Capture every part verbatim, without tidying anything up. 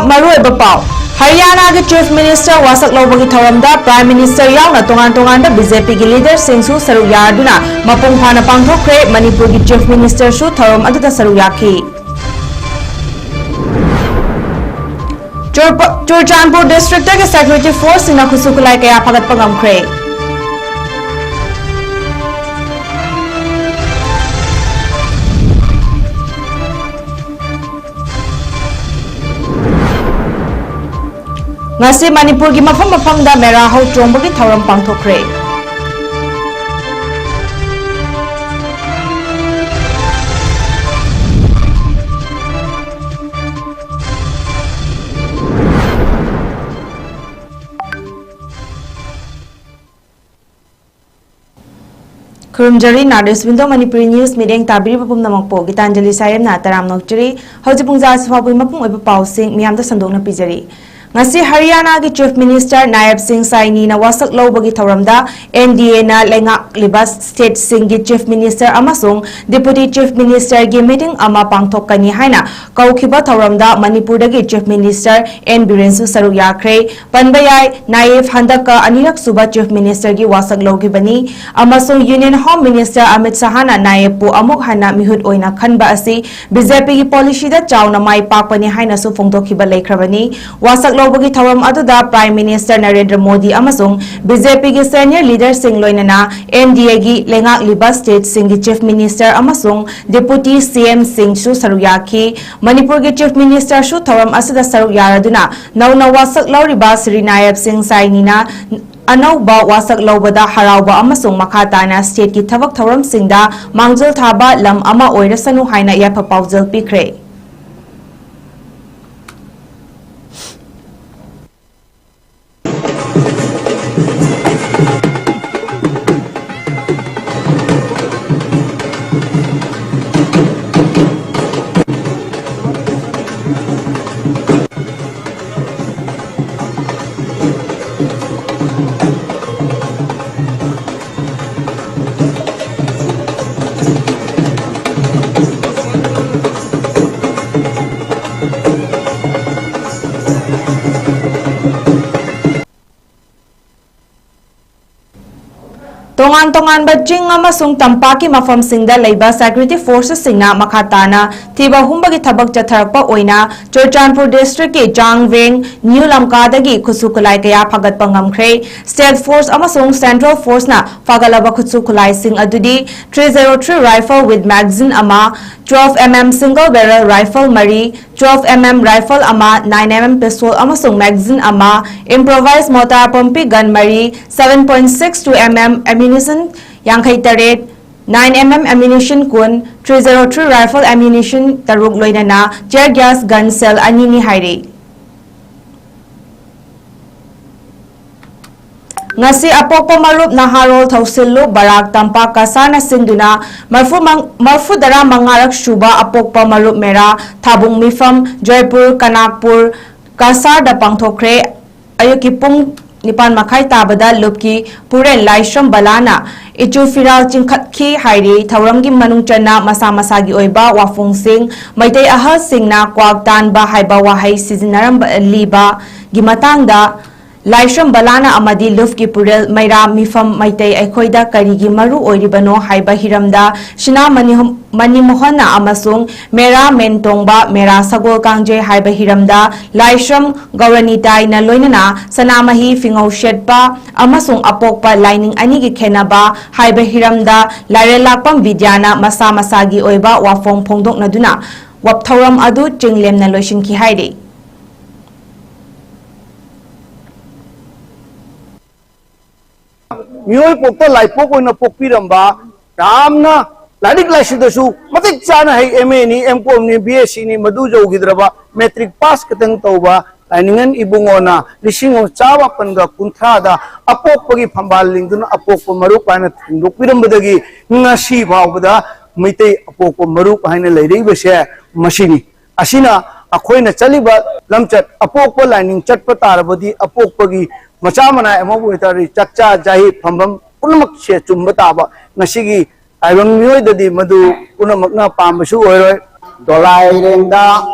ꯃꯔꯨꯑꯣꯏꯕ ꯄꯥꯎ꯫ ꯍꯔꯤꯌꯥꯅꯥꯒꯤ Chief Minister ꯋꯥꯁꯛ ꯂꯧꯕꯒꯤ ꯊꯧꯔꯝꯗ Prime Minister ꯌꯥꯎꯅ ꯇꯣꯉꯥꯟ ꯇꯣꯉꯥꯟꯕ BJPꯒꯤ leaderꯁꯤꯡꯁꯨ ꯁꯔꯨꯛ ꯌꯥꯗꯨꯅ ꯃꯄꯨꯡ ꯐꯥꯅ ꯄꯥꯡꯊꯣꯛꯈ꯭ꯔꯦ꯫ ꯃꯅꯤꯄꯨꯔꯒꯤ Chief Ministerꯁꯨ ꯊꯧꯔꯝ ꯑꯗꯨꯗ ꯁꯔꯨꯛ ꯌꯥꯈꯤ꯫ ꯆꯨꯔꯄ-, ꯆꯨꯔꯆꯥꯟꯄꯨꯔ districtꯇꯒꯤ security forceꯁꯤꯡꯅ ꯈꯨꯠꯁꯨ ꯈꯨꯠꯂꯥꯏ ꯀꯌꯥ ꯐꯒꯠꯄ ꯉꯝꯈ꯭ꯔꯦ꯫ ꯉꯁꯤ ꯃꯅꯤꯄꯨꯔꯒꯤ ꯃꯐꯝ ꯃꯐꯝꯗ ꯃꯦꯔꯥ ꯍꯧ ꯆꯣꯡꯕꯒꯤ ꯊꯧꯔꯝ ꯄꯥꯡꯊꯣꯛꯈ꯭ꯔꯦ꯫ ꯈꯨꯔꯨꯝꯖꯔꯤ, North East Window Manipuri News ꯃꯤꯠꯌꯦꯡ ꯇꯥꯕꯤꯔꯤꯕ ꯄꯨꯝꯅꯃꯛꯄꯨ ꯒꯤꯇꯥꯟꯖꯂꯤ ꯁꯥꯏꯔꯦꯝꯅ ꯇꯔꯥꯝꯅ ꯑꯣꯛꯆꯔꯤ꯫ ꯍꯧꯖꯤꯛ ꯄꯨꯡ ꯖꯥ ꯑꯁꯤ ꯐꯥꯎꯕꯒꯤ ꯃꯄꯨꯡ ꯑꯣꯏꯕ ꯄꯥꯎꯁꯤꯡ ꯃꯤꯌꯥꯝꯗ ꯁꯟꯗꯣꯛꯅ ꯄꯤꯖꯔꯤ꯫ ꯉꯁꯤ ꯍꯔꯤꯌꯥꯅꯥꯒꯤ Chief Minister ꯅꯥꯌꯕ ꯁꯤꯡ ꯁꯥꯏꯅꯤꯅ ꯋꯥꯁꯛ ꯂꯧꯕꯒꯤ ꯊꯧꯔꯝꯗ NDAꯅ ꯂꯩꯉꯥꯛꯂꯤꯕ stateꯁꯤꯡꯒꯤ Chief Minister ꯑꯃꯁꯨꯡ Deputy Chief Ministerꯒꯤ meeting ꯑꯃ ꯄꯥꯡꯊꯣꯛꯀꯅꯤ ꯍꯥꯏꯅ ꯀꯧꯈꯤꯕ ꯊꯧꯔꯝꯗ ꯃꯅꯤꯄꯨꯔꯗꯒꯤ Chief Minister N ꯕꯤꯔꯦꯟꯁꯨ ꯁꯔꯨꯛ ꯌꯥꯈ꯭ꯔꯦ꯫ ꯄꯟꯕ ꯌꯥꯏ, ꯅꯥꯌꯕ ꯍꯟꯗꯛꯀ ꯑꯅꯤꯔꯛ ꯁꯨꯕ Chief Ministerꯒꯤ ꯋꯥꯁꯛ ꯂꯧꯈꯤꯕꯅꯤ ꯑꯃꯁꯨꯡ Union Home Minister ꯑꯃꯤꯠ ꯁꯍꯥꯅ ꯅꯥꯌꯕꯄꯨ ꯑꯃꯨꯛ ꯍꯟꯅ ꯃꯤꯍꯨꯠ ꯑꯣꯏꯅ ꯈꯟꯕ ꯑꯁꯤ BJPꯒꯤ policyꯗ ꯆꯥꯎꯅ ꯃꯥꯏ ꯄꯥꯛꯄꯅꯤ ꯍꯥꯏꯅꯁꯨ ꯐꯣꯡꯗꯣꯛꯈꯤꯕ ꯂꯩꯈ꯭ꯔꯕꯅꯤ꯫ ꯋꯥꯁꯛ ꯂꯧꯕꯒꯤ ꯊꯧꯔꯝ ꯑꯗꯨꯗ Prime Minister ꯅꯔꯦꯟꯗ꯭ꯔ ꯃꯣꯗꯤ ꯑꯃꯁꯨꯡ BJPꯒꯤ senior leaderꯁꯤꯡ, ꯂꯣꯏꯅꯅ NDAꯒꯤ ꯂꯩꯉꯥꯛꯂꯤꯕ stateꯁꯤꯡꯒꯤ Chief Minister ꯑꯃꯁꯨꯡ Deputy CMꯁꯤꯡꯁꯨ ꯁꯔꯨꯛ ꯌꯥꯈꯤ꯫ ꯃꯅꯤꯄꯨꯔꯒꯤ Chief Ministerꯁꯨ ꯊꯧꯔꯝ ꯑꯁꯤꯗ ꯁꯔꯨꯛ ꯌꯥꯔꯗꯨꯅ ꯅꯧꯅ ꯋꯥꯁꯛ ꯂꯧꯔꯤꯕ ꯁ꯭ꯔꯤ ꯅꯥꯌꯕ ꯁꯤꯡ ꯁꯥꯏꯅꯤꯅ ꯑꯅꯧꯕ ꯋꯥꯁꯛ ꯂꯧꯕꯗ ꯍꯔꯥꯎꯕ ꯑꯃꯁꯨꯡ ꯃꯈꯥ ꯇꯥꯅ stateꯀꯤ ꯊꯕꯛ ꯊꯧꯔꯝꯁꯤꯡꯗ ꯃꯥꯡꯖꯤꯜ ꯊꯥꯕ ꯂꯝ ꯑꯃ ꯑꯣꯏꯔꯁꯅꯨ ꯍꯥꯏꯅ ꯌꯥꯏꯐ ꯄꯥꯎꯖꯦꯜ ꯄꯤꯈ꯭ꯔꯦ꯫ ꯇꯣꯉꯥꯟ ꯇꯣꯉꯥꯟꯕ ꯆꯤꯡ ꯑꯃꯁꯨꯡ ꯇꯝꯄꯥꯛꯀꯤ ꯃꯐꯝꯁꯤꯡꯗ ꯂꯩꯕ security forcesꯁꯤꯡꯅ ꯃꯈꯥ ꯇꯥꯅ ꯊꯤꯕ ꯍꯨꯝꯕꯒꯤ ꯊꯕꯛ ꯆꯠꯊꯔꯛꯄ ꯑꯣꯏꯅ ꯆꯨꯔꯆꯥꯟꯄꯨꯔ districtꯀꯤ ꯆꯥꯡꯚꯦꯡ, ꯅ꯭ꯌꯨ ꯂꯝꯀꯥꯗꯒꯤ ꯈꯨꯠꯁꯨ ꯈꯨꯠꯂꯥꯏ ꯀꯌꯥ ꯐꯥꯒꯠꯄ ꯉꯝꯈ꯭ꯔꯦ꯫ State force ꯑꯃꯁꯨꯡ central forceꯅ ꯐꯥꯒꯠꯂꯕ ꯈꯨꯠꯁꯨ ꯈꯨꯠꯂꯥꯏꯁꯤꯡ ꯑꯗꯨꯗꯤ three zero three rifle with magazine ꯑꯃ, twelve M M single barrel rifle ꯃꯔꯤ, twelve M M rifle ꯑꯃ, nine M M pistol ꯑꯃꯁꯨꯡ magazine ꯑꯃ, improvised mortar pumping gun ꯃꯔꯤ, seven point six two M M ammunition ꯌꯥꯡꯈꯩ ꯇꯔꯦꯠ, nine M M ammunition ꯀꯨꯟ, three zero three rifle ammunition ꯇꯔꯨꯛ ꯂꯣꯏꯅꯅ tear gas gun shell ꯑꯅꯤꯅꯤ ꯍꯥꯏꯔꯤ꯫ ꯉꯁꯤ ꯑꯄꯣꯛꯄ ꯃꯔꯨꯞ ꯅꯍꯥꯔꯣꯜ ꯊꯧꯁꯤꯜꯂꯨ ꯕꯔꯥꯛ ꯇꯝꯄꯥꯛ ꯀꯁꯥꯔꯅ ꯁꯤꯟꯗꯨꯅ ꯃꯔꯐꯨ ꯃꯪ-, ꯃꯔꯐꯨ ꯇꯔꯥ ꯃꯉꯥꯔꯛ ꯁꯨꯕ ꯑꯄꯣꯛꯄ ꯃꯔꯨꯞ ꯃꯦꯔꯥ ꯊꯥꯕꯨꯡ ꯃꯤꯐꯝ ꯖꯣꯏꯄꯨꯔ ꯀꯅꯥꯛꯄꯨꯔ ꯀꯁꯥꯔꯗ ꯄꯥꯡꯊꯣꯛꯈ꯭ꯔꯦ꯫ ꯑꯌꯨꯛꯀꯤ ꯄꯨꯡ ꯅꯤꯄꯥꯟ ꯃꯈꯥꯏ ꯇꯥꯕꯗ ꯂꯨꯞꯀꯤ ꯄꯨꯔꯦꯜ ꯂꯥꯏꯁ꯭ꯔꯝ ꯕꯂꯥꯅ ꯏꯆꯨ ꯐꯤꯔꯥꯜ ꯆꯤꯡꯈꯠꯈꯤ ꯍꯥꯏꯔꯤ꯫ ꯊꯧꯔꯝꯒꯤ ꯃꯅꯨꯡ ꯆꯟꯅ ꯃꯁꯥ ꯃꯁꯥꯒꯤ ꯑꯣꯏꯕ ꯋꯥꯐꯣꯡꯁꯤꯡ, ꯃꯩꯇꯩ ꯑꯍꯜꯁꯤꯡꯅ ꯀ꯭ꯋꯥꯛ ꯇꯥꯟꯕ ꯍꯥꯏꯕ ꯋꯥꯍꯩ ꯁꯤꯖꯤꯟꯅꯔꯝꯕꯒꯤ ꯃꯇꯥꯡꯗ ꯂꯥꯏꯁ꯭ꯔꯝ ꯕꯂꯥꯅ ꯑꯃꯗꯤ ꯂꯨꯞꯀꯤ ꯄꯨꯔꯦꯜ ꯃꯩꯔꯥ ꯃꯤꯐꯝ ꯃꯩꯇꯩ ꯑꯩꯈꯣꯏꯗ ꯀꯔꯤꯒꯤ ꯃꯔꯨ ꯑꯣꯏꯔꯤꯕꯅꯣ ꯍꯥꯏꯕ ꯍꯤꯔꯝꯗ ꯁꯤꯅꯥ ꯃꯅꯤ-, ꯃꯅꯤꯃꯣꯍꯟꯅ ꯑꯃꯁꯨꯡ ꯃꯦꯔꯥ ꯃꯦꯟꯇꯣꯡꯕ, ꯃꯦꯔꯥ ꯁꯒꯣꯜ ꯀꯥꯡꯖꯩ ꯍꯥꯏꯕ ꯍꯤꯔꯝꯗ ꯂꯥꯏꯁ꯭ꯔꯝ ꯒꯧꯔꯅꯤꯇꯥꯏꯅ ꯂꯣꯏꯅꯅ ꯁꯅꯥꯃꯍꯤ ꯐꯤꯉꯧ ꯁꯦꯠꯄ ꯑꯃꯁꯨꯡ ꯑꯄꯣꯛꯄ ꯂꯥꯏꯅꯤꯡ ꯑꯅꯤꯒꯤ ꯈꯦꯠꯅꯕ ꯍꯥꯏꯕ ꯍꯤꯔꯝꯗ ꯂꯥꯏꯔꯦꯜ ꯂꯥꯛꯄꯝ ꯕꯤꯗ꯭ꯌꯥꯅ ꯃꯁꯥ ꯃꯁꯥꯒꯤ ꯑꯣꯏꯕ ꯋꯥꯐꯣꯡ ꯐꯣꯡꯗꯣꯛꯅꯗꯨꯅ ꯋꯥ-, ꯊꯧꯔꯝ ꯑꯗꯨ ꯆꯤꯡꯂꯦꯝꯅ ꯂꯣꯏꯁꯤꯟꯈꯤ ꯍꯥꯏꯔꯤ꯫ ꯃꯤꯑꯣꯏ ꯄꯣꯛꯇ ꯂꯥꯏꯄꯣꯛ ꯑꯣꯏꯅ ꯄꯣꯛꯄꯤꯔꯝꯕ, ꯌꯥꯝꯅ ꯂꯥꯏꯔꯤꯛ ꯂꯥꯏꯁꯨꯗꯁꯨ ꯃꯇꯤꯛ ꯆꯥꯅ ꯍꯩ, M A ꯅꯤ, M Com ꯅꯤ, B S C ꯅꯤ, ꯃꯗꯨ ꯌꯧꯈꯤꯗ꯭ꯔꯕ matric pass ꯈꯛꯇꯪ ꯇꯧꯕ ꯂꯥꯏꯅꯤꯡꯉꯟ ꯏꯕꯨꯡꯉꯣꯅ ꯂꯤꯁꯤꯡ ꯑꯃ ꯆꯥꯃꯥꯄꯟꯒ ꯀꯨꯟꯊ꯭ꯔꯥꯗ ꯑꯄꯣꯛꯄꯒꯤ ꯐꯝꯕꯥꯜ ꯂꯤꯡꯗꯨꯅ ꯑꯄꯣꯛꯄ ꯃꯔꯨꯞ ꯍꯥꯏꯅ ꯊꯣꯟꯗꯣꯛꯄꯤꯔꯝꯕꯗꯒꯤ ꯉꯁꯤ ꯐꯥꯎꯕꯗ ꯃꯩꯇꯩ ꯑꯄꯣꯛꯄ ꯃꯔꯨꯞ ꯍꯥꯏꯅ ꯂꯩꯔꯛꯏꯕꯁꯦ ꯃꯁꯤꯅꯤ꯫ ꯑꯁꯤꯅ ꯑꯩꯈꯣꯏꯅ ꯆꯠꯂꯤꯕ ꯂꯝꯆꯠ, ꯑꯄꯣꯛꯄ ꯂꯥꯏꯅꯤꯡ ꯆꯠꯄ ꯇꯥꯔꯕꯗꯤ ꯑꯄꯣꯛꯄꯒꯤ ꯃꯆꯥ ꯃꯅꯥꯏ ꯑꯃꯕꯨ ꯑꯣꯏꯇꯥꯔꯗꯤ ꯆꯥꯛꯆꯥ ꯆꯥꯍꯤ ꯐꯝꯐꯝ ꯄꯨꯝꯅꯃꯛꯁꯦ ꯆꯨꯝꯕ ꯇꯥꯕ꯫ ꯉꯁꯤꯒꯤ ꯇꯥꯏꯕꯪ ꯃꯤꯑꯣꯏꯗꯗꯤ ꯃꯗꯨ ꯄꯨꯝꯅꯃꯛꯅ ꯄꯥꯝꯕꯁꯨ ꯑꯣꯏꯔꯣꯏ꯫ ꯗꯣꯂꯥꯏꯔꯦꯡꯗ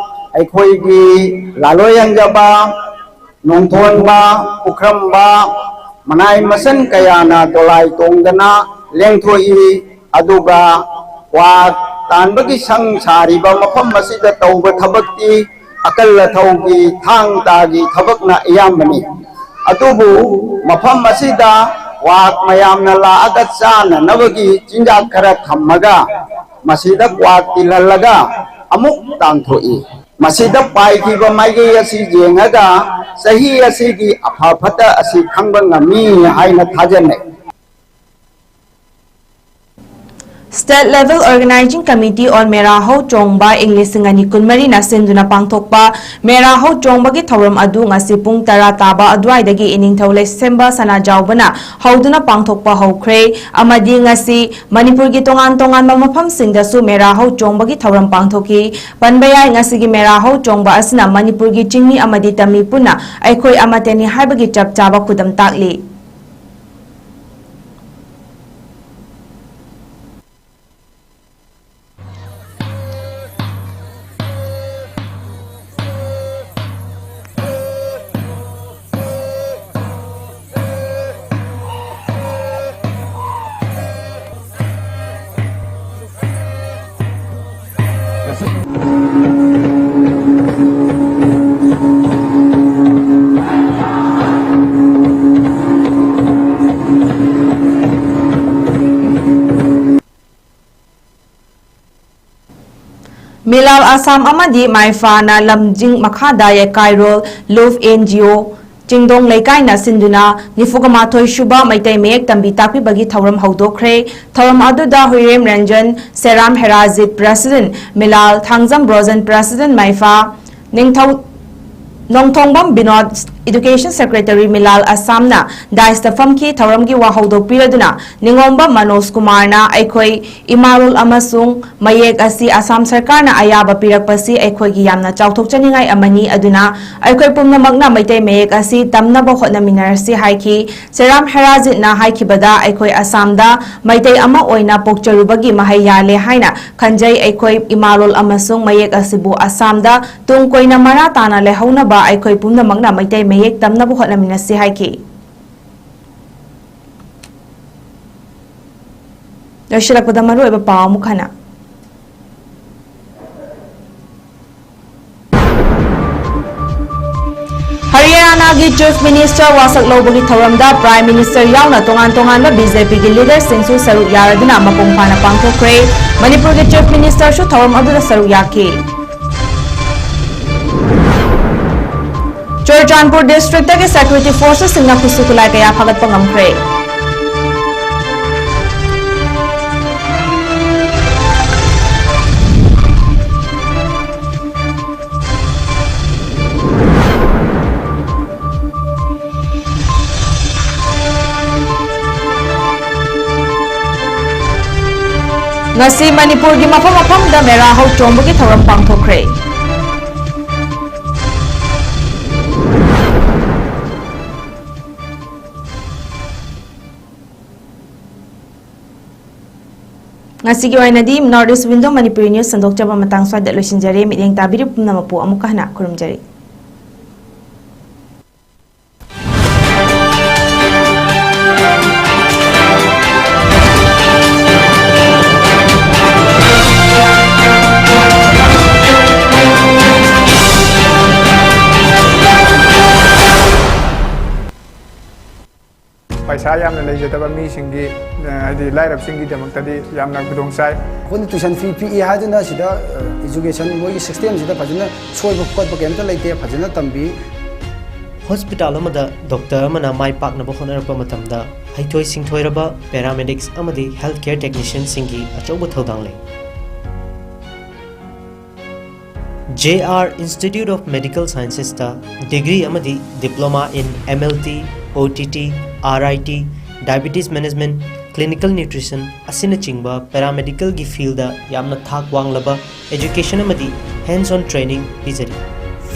ꯑꯩꯈꯣꯏꯒꯤ ꯂꯥꯂꯣꯏ ꯌꯥꯡꯖꯕ, ꯅꯣꯡꯊꯣꯟꯕ, ꯄꯨꯈ꯭ꯔꯝꯕ, ꯃꯅꯥꯏ ꯃꯁꯟ ꯀꯌꯥꯅ ꯗꯣꯂꯥꯏ ꯇꯣꯡꯗꯅ ꯂꯦꯡꯊꯣꯛꯏ꯫ ꯑꯗꯨꯒ ꯀ꯭ꯋꯥ ꯇꯥꯟꯕꯒꯤ ꯁꯪ ꯁꯥꯔꯤꯕ ꯃꯐꯝ ꯑꯁꯤꯗ ꯇꯧꯕ ꯊꯕꯛꯇꯤ ꯑꯀꯜ ꯑꯊꯧꯒꯤ ꯊꯥꯡ ꯇꯥꯒꯤ ꯊꯕꯛꯅ ꯑꯌꯥꯝꯕꯅꯤ꯫ ꯑꯗꯨꯕꯨ ꯃꯐꯝ ꯑꯁꯤꯗ ꯀ꯭ꯋꯥꯛ ꯃꯌꯥꯝꯅ ꯂꯥꯛꯑꯒ ꯆꯥꯅꯅꯕꯒꯤ ꯆꯤꯟꯖꯥꯛ ꯈꯔ ꯊꯝꯃꯒ ꯃꯁꯤꯗ ꯀ꯭ꯋꯥꯛ ꯇꯤꯜꯍꯜꯂꯒ ꯑꯃꯨꯛ ꯇꯥꯟꯊꯣꯛꯏ꯫ ꯃꯁꯤꯗ ꯄꯥꯏꯈꯤꯕ ꯃꯥꯏꯀꯩ ꯑꯁꯤ ꯌꯦꯡꯉꯒ ꯆꯍꯤ ꯑꯁꯤꯒꯤ ꯑꯐ ꯐꯠꯇ ꯑꯁꯤ ꯈꯪꯕ ꯉꯝꯃꯤ ꯍꯥꯏꯅ ꯊꯥꯖꯅꯩ꯫ State Level Organizing Committee on ꯃꯦꯔꯥ ꯍꯧ ꯆꯣꯡꯕ ꯏꯪ ꯂꯤꯁꯤꯡ ꯑꯅꯤ ꯀꯨꯟꯃꯔꯤꯅ ꯁꯤꯟꯗꯨꯅ ꯄꯥꯡꯊꯣꯛꯄ ꯃꯦꯔꯥ ꯍꯧ ꯆꯣꯡꯕꯒꯤ ꯊꯧꯔꯝ ꯑꯗꯨ ꯉꯁꯤ ꯄꯨꯡ ꯇꯔꯥ ꯇꯥꯕ ꯑꯗꯨꯋꯥꯏꯗꯒꯤ ꯏꯅꯤꯡꯊꯧ ꯂꯩꯁꯦꯝꯕ ꯁꯅꯥꯖꯥꯎꯕꯅ ꯍꯧꯗꯨꯅ ꯄꯥꯡꯊꯣꯛꯄ ꯍꯧꯈ꯭ꯔꯦ ꯑꯃꯗꯤ ꯉꯁꯤ ꯃꯅꯤꯄꯨꯔꯒꯤ ꯇꯣꯉꯥꯟ ꯇꯣꯉꯥꯟꯕ ꯃꯐꯝꯁꯤꯡꯗꯁꯨ ꯃꯦꯔꯥ ꯍꯧ ꯆꯣꯡꯕꯒꯤ ꯊꯧꯔꯝ ꯄꯥꯡꯊꯣꯛꯈꯤ꯫ ꯄꯟꯕ ꯌꯥꯏ, ꯉꯁꯤꯒꯤ ꯃꯦꯔꯥ ꯍꯧ ꯆꯣꯡꯕ ꯑꯁꯤꯅ ꯃꯅꯤꯄꯨꯔꯒꯤ ꯆꯤꯡꯃꯤ ꯑꯃꯗꯤ ꯇꯝꯃꯤ ꯄꯨꯟꯅ ꯑꯩꯈꯣꯏ ꯑꯃꯠꯇꯅꯤ ꯍꯥꯏꯕꯒꯤ ꯆꯞ ꯆꯥꯕ ꯈꯨꯗꯝ ꯇꯥꯛꯂꯤ꯫ ꯃꯤꯂꯥꯜ ꯑꯁꯥꯝ ꯑꯃꯗꯤ ꯃꯥꯏꯐꯥꯅ ꯂꯝꯖꯤꯡ ꯃꯈꯥꯗ ꯌꯥꯏꯀꯥꯏꯔꯣꯜ ꯂꯨꯐ ꯑꯦꯟ ꯖꯤ ꯑꯣ ꯆꯤꯡꯗꯣꯡ ꯂꯩꯀꯥꯏꯅ ꯁꯤꯟꯗꯨꯅ ꯅꯤꯐꯨꯒ ꯃꯥꯊꯣꯏ ꯁꯨꯕ ꯃꯩꯇꯩ ꯃꯌꯦꯛ ꯇꯝꯕꯤ ꯇꯥꯛꯄꯤꯕꯒꯤ ꯊꯧꯔꯝ ꯍꯧꯗꯣꯛꯈ꯭ꯔꯦ꯫ ꯊꯧꯔꯝ ꯑꯗꯨꯗ ꯍꯨꯏꯔꯦꯝ ꯔꯟꯖꯟ, ꯁꯦꯔꯥꯝ ꯍꯦꯔꯥꯖꯤꯠ president ꯃꯤꯂꯥꯜ, ꯊꯥꯡꯖꯝ ꯕ꯭ꯔꯣꯖꯟ president ꯃꯥꯏꯐꯥ, ꯅꯤꯡꯊꯧ ꯅꯣꯡꯊꯣꯡꯕꯝ ꯕꯤꯅꯣꯗ, education secretary ꯃꯤꯂꯥꯜ ꯑꯁꯥꯝꯅ dais ꯇ ꯐꯝꯈꯤ꯫ ꯊꯧꯔꯝꯒꯤ ꯋꯥ ꯍꯧꯗꯣꯛꯄꯤꯔꯗꯨꯅ ꯅꯤꯉꯣꯝꯕꯝ ꯃꯅꯣꯖ ꯀꯨꯃꯥꯔꯅ ꯑꯩꯈꯣꯏ ꯏꯃꯥꯂꯣꯜ ꯑꯃꯁꯨꯡ ꯃꯌꯦꯛ ꯑꯁꯤ ꯑꯁꯥꯝ ꯁꯔꯀꯥꯔꯅ ꯑꯌꯥꯕ ꯄꯤꯔꯛꯄꯁꯤ ꯑꯩꯈꯣꯏꯒꯤ ꯌꯥꯝꯅ ꯆꯥꯎꯊꯣꯛꯆꯅꯤꯡꯉꯥꯏ ꯑꯃꯅꯤ, ꯑꯗꯨꯅ ꯑꯩꯈꯣꯏ ꯄꯨꯝꯅꯃꯛꯅ ꯃꯩꯇꯩ ꯃꯌꯦꯛ ꯑꯁꯤ ꯇꯝꯅꯕ ꯍꯣꯠꯅꯃꯤꯟꯅꯔꯁꯤ ꯍꯥꯏꯈꯤ꯫ ꯁꯦꯔꯥꯝ ꯍꯦꯔꯥꯖꯤꯠꯅ ꯍꯥꯏꯈꯤꯕꯗ, ꯑꯩꯈꯣꯏ ꯑꯁꯥꯝꯗ ꯃꯩꯇꯩ ꯑꯃ ꯑꯣꯏꯅ ꯄꯣꯛꯆꯔꯨꯕꯒꯤ ꯃꯍꯩ ꯌꯥꯜꯂꯦ ꯍꯥꯏꯅ ꯈꯟꯖꯩ꯫ ꯑꯩꯈꯣꯏ ꯏꯃꯥꯂꯣꯜ ꯑꯃꯁꯨꯡ ꯃꯌꯦꯛ ꯑꯁꯤꯕꯨ ꯑꯁꯥꯝꯗ ꯇꯨꯡ ꯀꯣꯏꯅ ꯃꯔꯥ ꯇꯥꯅ ꯂꯩꯍꯧꯅꯕ ꯑꯩꯈꯣꯏ ꯄꯨꯝꯅꯃꯛꯅ ꯃꯩꯇꯩ ꯃꯌꯦꯛ ꯇꯝꯅꯕ ꯍꯣꯠꯅꯃꯤꯟꯅꯁꯤ ꯍꯥꯏꯈꯤ꯫ ꯂꯣꯏꯁꯤꯜꯂꯛꯄꯗ ꯃꯔꯨꯑꯣꯏꯕ ꯄꯥꯎ ꯑꯃꯨꯛ ꯍꯟꯅ꯫ ꯍꯔꯤꯌꯥꯅꯥꯒꯤ Chief Minister ꯋꯥꯁꯛ ꯂꯧꯕꯒꯤ ꯊꯧꯔꯝꯗ Prime Minister ꯌꯥꯎꯅ ꯇꯣꯉꯥꯟ ꯇꯣꯉꯥꯟꯕ BJPꯒꯤ leaderꯁꯤꯡꯁꯨ ꯁꯔꯨꯛ ꯌꯥꯔꯗꯨꯅ ꯃꯄꯨꯡ ꯐꯥꯅ ꯄꯥꯡꯊꯣꯛꯈ꯭ꯔꯦ꯫ ꯃꯅꯤꯄꯨꯔꯒꯤ Chief Ministerꯁꯨ ꯊꯧꯔꯝ ꯑꯗꯨꯗ ꯁꯔꯨꯛ ꯌꯥꯈꯤ꯫ ꯆꯨꯔꯆꯥꯟꯄꯨꯔ districtꯇꯒꯤ security forcesꯁꯤꯡꯅ ꯈꯨꯠꯁꯨ ꯈꯨꯠꯂꯥꯏ ꯀꯌꯥ ꯐꯥꯒꯠꯄ ꯉꯝꯈ꯭ꯔꯦ꯫ ꯉꯁꯤ ꯃꯅꯤꯄꯨꯔꯒꯤ ꯃꯐꯝ ꯃꯐꯝꯗ ꯃꯦꯔꯥ ꯍꯧ ꯆꯣꯡꯕꯒꯤ ꯊꯧꯔꯝ ꯄꯥꯡꯊꯣꯛꯈ꯭ꯔꯦ꯫ ꯉꯁꯤꯒꯤ ꯑꯣꯏꯅꯗꯤ North East Window Manipuri news ꯁꯟꯗꯣꯛꯆꯕ ꯃꯇꯥꯡ ꯁ꯭ꯋꯥꯏꯗ ꯂꯣꯏꯁꯤꯟꯖꯔꯦ꯫ ꯃꯤꯠꯌꯦꯡ ꯇꯥꯕꯤꯔꯤꯕ ꯄꯨꯝꯅꯃꯛꯄꯨ ꯑꯃꯨꯛꯀ ꯍꯟꯅ ꯈꯨꯔꯨꯝꯖꯔꯤ꯫ ꯄꯩꯁꯥ ꯌꯥꯝꯅ ꯂꯩꯖꯗꯕ ꯃꯤꯁꯤꯡꯒꯤ, ꯑ, ꯍꯥꯏꯗꯤ ꯂꯥꯏꯔꯕꯁꯤꯡꯒꯤꯗꯃꯛꯇꯗꯤ ꯌꯥꯝꯅ ꯈꯨꯗꯣꯡ ꯆꯥꯏ꯫ ꯑꯩꯈꯣꯏꯅ tuition fee ꯄꯤꯛꯏ ꯍꯥꯏꯗꯨꯅ ꯁꯤꯗ, ꯑ, education ꯃꯣꯏꯒꯤ systemꯁꯤꯗ ꯐꯖꯅ ꯁꯣꯏꯕ ꯈꯣꯠꯄ ꯀꯩꯝꯇ ꯂꯩꯇꯦ, ꯐꯖꯅ ꯇꯝꯕꯤ꯫ Hospital ꯑꯃꯗ doctor ꯑꯃꯅ ꯃꯥꯏ ꯄꯥꯛꯅꯕ ꯍꯣꯠꯅꯔꯛꯄ ꯃꯇꯝꯗ ꯍꯩꯊꯣꯏ ꯁꯤꯡꯊꯣꯏꯔꯕ paramedics ꯑꯃꯗꯤ healthcare technicianꯁꯤꯡꯒꯤ ꯑꯆꯧꯕ ꯊꯧꯗꯥꯡ ꯂꯩ꯫ J R Institute of Medical Sciencesꯇ degree ꯑꯃꯗꯤ diploma in M L T, O T T, R I T, diabetes management, clinical nutrition ꯑꯁꯤꯅꯆꯤꯡꯕ paramedicalꯒꯤ fieldꯗ ꯌꯥꯝꯅ ꯊꯥꯛ ꯋꯥꯡꯂꯕ education ꯑꯃꯗꯤ hands-on training ꯄꯤꯖꯔꯤ꯫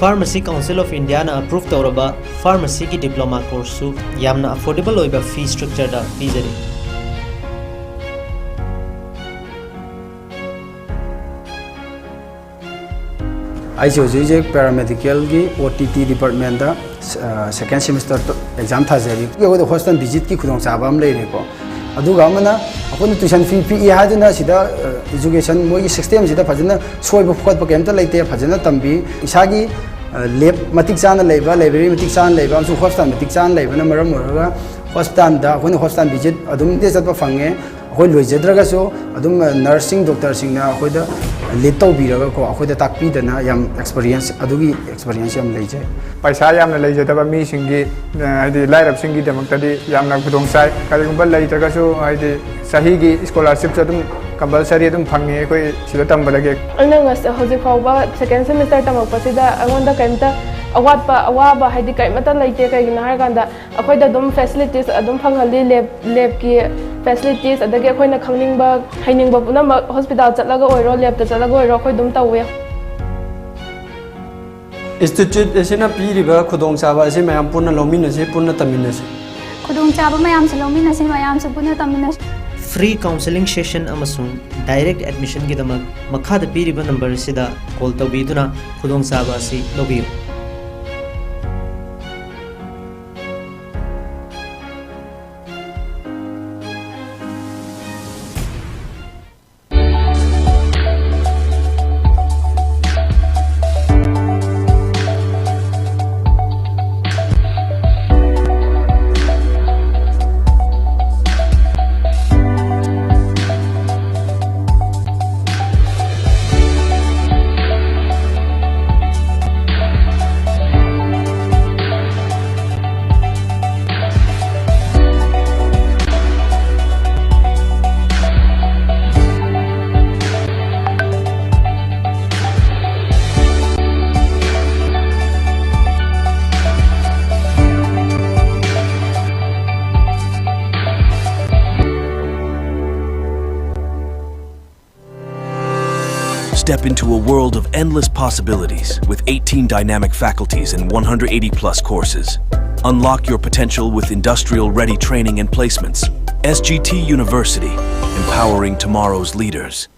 Pharmacy Council of Indiaꯅ approve ꯇꯧꯔꯕ pharmacyꯒꯤ diploma courseꯁꯨ ꯌꯥꯝꯅ affordable ꯑꯣꯏꯕ fee structureꯗ ꯄꯤꯖꯔꯤ꯫ ꯑꯩꯁꯦ ꯍꯧꯖꯤꯛ ꯍꯧꯖꯤꯛ paramedicalꯒꯤ O T T departmentꯇ, ꯑ, second semester exam ꯊꯥꯖꯔꯤ꯫ ꯑꯩꯈꯣꯏꯗ hostel visitꯀꯤ ꯈꯨꯗꯣꯡꯆꯥꯕ ꯑꯃ ꯂꯩꯔꯦꯀꯣ꯫ ꯑꯗꯨꯒ ꯑꯃꯅ, ꯑꯩꯈꯣꯏꯅ tuition fee ꯄꯤꯛꯏ ꯍꯥꯏꯗꯨꯅ ꯁꯤꯗ education ꯃꯣꯏꯒꯤ systemꯁꯤꯗ ꯐꯖꯅ ꯁꯣꯏꯕ ꯈꯣꯠꯄ ꯀꯩꯝꯇ ꯂꯩꯇꯦ꯫ ꯐꯖꯅ ꯇꯝꯕꯤ꯫ ꯏꯁꯥꯒꯤ lab ꯃꯇꯤꯛ ꯆꯥꯅ ꯂꯩꯕ, library ꯃꯇꯤꯛ ꯆꯥꯅ ꯂꯩꯕ ꯑꯃꯁꯨꯡ hospital ꯃꯇꯤꯛ ꯆꯥꯅ ꯂꯩꯕꯅ ꯃꯔꯝ ꯑꯣꯏꯔꯒ hospitalꯗ ꯑꯩꯈꯣꯏꯅ hospital visit ꯑꯗꯨꯝ ꯆꯠꯄ ꯐꯪꯉꯦ꯫ ꯑꯩꯈꯣꯏ ꯂꯣꯏꯖꯗ꯭ꯔꯒꯁꯨ ꯑꯗꯨꯝ nursing doctorꯁꯤꯡꯅ ꯑꯩꯈꯣꯏꯗ lead ꯇꯧꯕꯤꯔꯒꯀꯣ, ꯑꯩꯈꯣꯏꯗ ꯇꯥꯛꯄꯤꯗꯅ ꯌꯥꯝ experience, ꯑꯗꯨꯒꯤ experience ꯌꯥꯝ ꯂꯩꯖꯩ꯫ ꯄꯩꯁꯥ ꯌꯥꯝꯅ ꯂꯩꯖꯗꯕ ꯃꯤꯁꯤꯡꯒꯤ, ꯑ, ꯍꯥꯏꯗꯤ ꯂꯥꯏꯔꯕꯁꯤꯡꯒꯤꯗꯃꯛꯇꯗꯤ ꯌꯥꯝꯅ ꯈꯨꯗꯣꯡ ꯆꯥꯏ꯫ ꯀꯔꯤꯒꯨꯝꯕ ꯂꯩꯇ꯭ꯔꯒꯁꯨ ꯍꯥꯏꯗꯤ ꯆꯍꯤꯒꯤ scholarshipꯁꯨ ꯑꯗꯨꯝ compulsory ꯑꯗꯨꯝ ꯐꯪꯉꯤ ꯑꯩꯈꯣꯏ ꯁꯤꯗ ꯇꯝꯕꯗꯒꯤ꯫ ꯑꯩꯅ ꯉꯁ-, ꯍꯧꯖꯤꯛ ꯐꯥꯎꯕ second semester ꯇꯝꯃꯛꯄꯁꯤꯗ ꯑꯩꯉꯣꯟꯗ ꯀꯔꯤꯝꯇ ꯑꯋꯥꯠꯄ, ꯑꯋꯥꯕ ꯍꯥꯏꯗꯤ ꯀꯔꯤꯃꯠꯇ ꯂꯩꯇꯦ꯫ ꯀꯩꯒꯤꯅꯣ ꯍꯥꯏꯔꯀꯥꯟꯗ ꯑꯩꯈꯣꯏꯗ ꯑꯗꯨꯝ facilities ꯑꯗꯨꯝ ꯐꯪꯍꯜꯂꯤ꯫ Lab, labꯀꯤ facilities, ꯑꯗꯒꯤ ꯑꯩꯈꯣꯏꯅ ꯈꯪꯅꯤꯡꯕ, ꯍꯩꯅꯤꯡꯕ ꯄꯨꯝꯅꯃꯛ hospital ꯆꯠꯂꯒ ꯑꯣꯏꯔꯣ, labꯇ ꯆꯠꯂꯒ ꯑꯣꯏꯔꯣ, ꯑꯩꯈꯣꯏ ꯑꯗꯨꯝ ꯇꯧꯋꯦ꯫ Institute ꯑꯁꯤꯅ ꯄꯤꯔꯤꯕ ꯈꯨꯗꯣꯡꯆꯥꯕ ꯑꯁꯤ ꯃꯌꯥꯝ ꯄꯨꯟꯅ ꯂꯧꯃꯤꯟꯅꯁꯤ, ꯄꯨꯟꯅ ꯇꯝꯃꯤꯟꯅꯁꯤ꯫ ꯈꯨꯗꯣꯡꯆꯥꯕ ꯃꯌꯥꯝꯁꯨ ꯂꯧꯃꯤꯟꯅꯁꯤ, ꯃꯌꯥꯝꯁꯨ ꯄꯨꯟꯅ ꯇꯝꯃꯤꯟꯅꯁꯤ꯫ Free counselling session ꯑꯃꯁꯨꯡ direct admissionꯒꯤꯗꯃꯛ ꯃꯈꯥꯗ ꯄꯤꯔꯤꯕ number ꯑꯁꯤꯗ call ꯇꯧꯕꯤꯗꯨꯅ ꯈꯨꯗꯣꯡꯆꯥꯕ ꯑꯁꯤ ꯂꯧꯕꯤꯌꯨ꯫ Step into a world of endless possibilities with eighteen dynamic faculties and one hundred eighty plus courses. Unlock your potential with industrial ready training and placements. S G T University, empowering tomorrow's leaders.